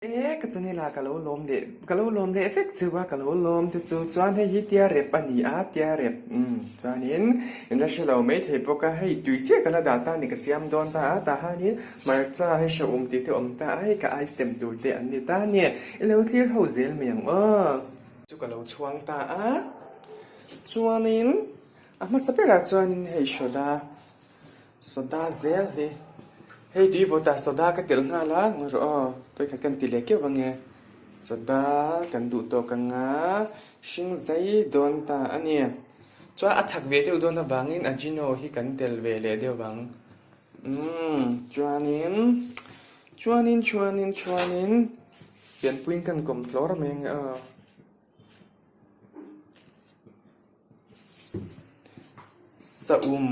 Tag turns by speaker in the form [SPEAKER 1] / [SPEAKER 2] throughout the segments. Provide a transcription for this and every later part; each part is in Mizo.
[SPEAKER 1] E, ka channel ah ka lo lawm leh, ka lo lawm leh vek cheu a, ka lo lawm te chu chuan hei hi tia rep a ni a, tia rep umm chuanin in la hre lo maithei bawk a, hei tui chiah ka la dah ta a ni ka siam dawn ta a, tah hianin hmarcha hei hrehawm tih te awm ta a, hei ka ice tem tur te an ni ta a ni, i lo thlir ho zel mai ang aw. Chu ka lo chhuang ta a, chuanin a hmasa berah chuanin hei soda. Soda zel hi hei tui vawtah soda ka telh nghal a ngawi rawh aw vawikhat kan ti leh keuh ange soda kan duh tawk anga hring zai dawn ta a ni chuan a thak ve deuh dawn avangin ajino hi kan tel ve leh deuh ang umm chuanin chuanin chuanin chuanin pianpuiin kan kawm tlawr mai ange aw. Saum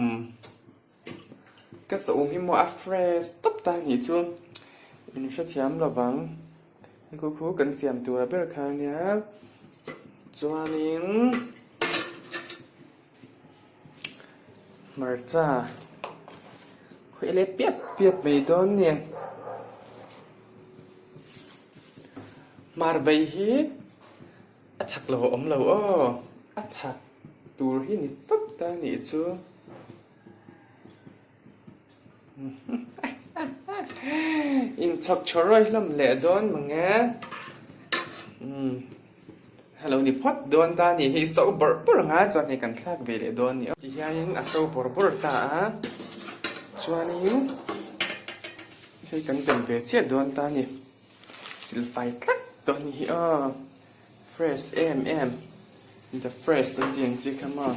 [SPEAKER 1] ka saum hi maw a fresh tawp ta anih chu in hrethiam lovang khu khu kan siam tur a ber kha ania chuanin hmarcha khawih leh piap piap mai dawn a ni hmar bai hi. A thak lo a awm lo aw, a thak tur hi ni tawp ta anih chu. Inchhawk chhaw rawi hlawm leh dawn mang e. Umm hello ni phawt dawn ta anih hi so bawrh bawrh ang a chuan hei kan thlak ve leh dawn a ni aw. Tihianin a so bawrh bawrh ta a, chuanin hei kan tem ve chiah dawn ta a ni. Silfai tlat tawh ni hi aw fresh em em the fresh an tih ang chi kha maw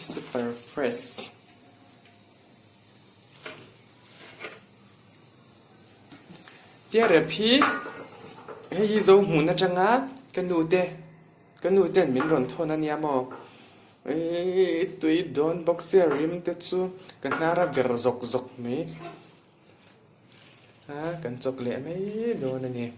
[SPEAKER 1] super fresh. Tia rep hi hei hi zo hmun atanga ka nu te ka nu ten min rawn thawn ania maw eii tui dawn bawk sia rim te chu ka hnar a ver zawk zawk mai. A kan chawk leh mai dawn a ni.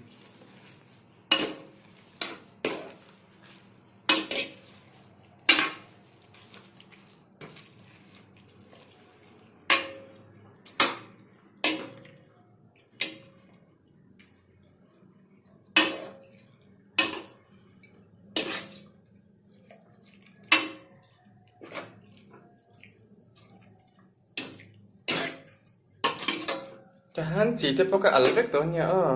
[SPEAKER 1] Tahan chi te pawh ka al vek tawh ania aw.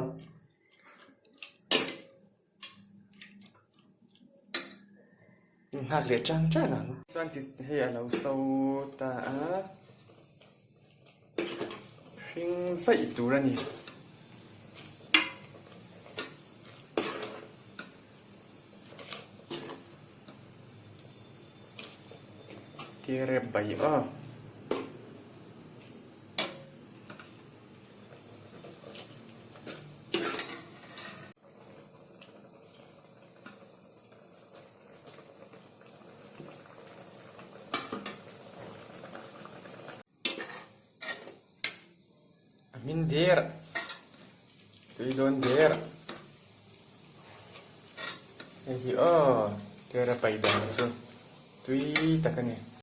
[SPEAKER 1] Nghak leh tang tang ang. Chuan ti hei a lo so ta a. Hring zaih tur a ni. Tir bai aw. A hmin der tui dawn der hei hi aw tera pai dan chu tui tak a ni.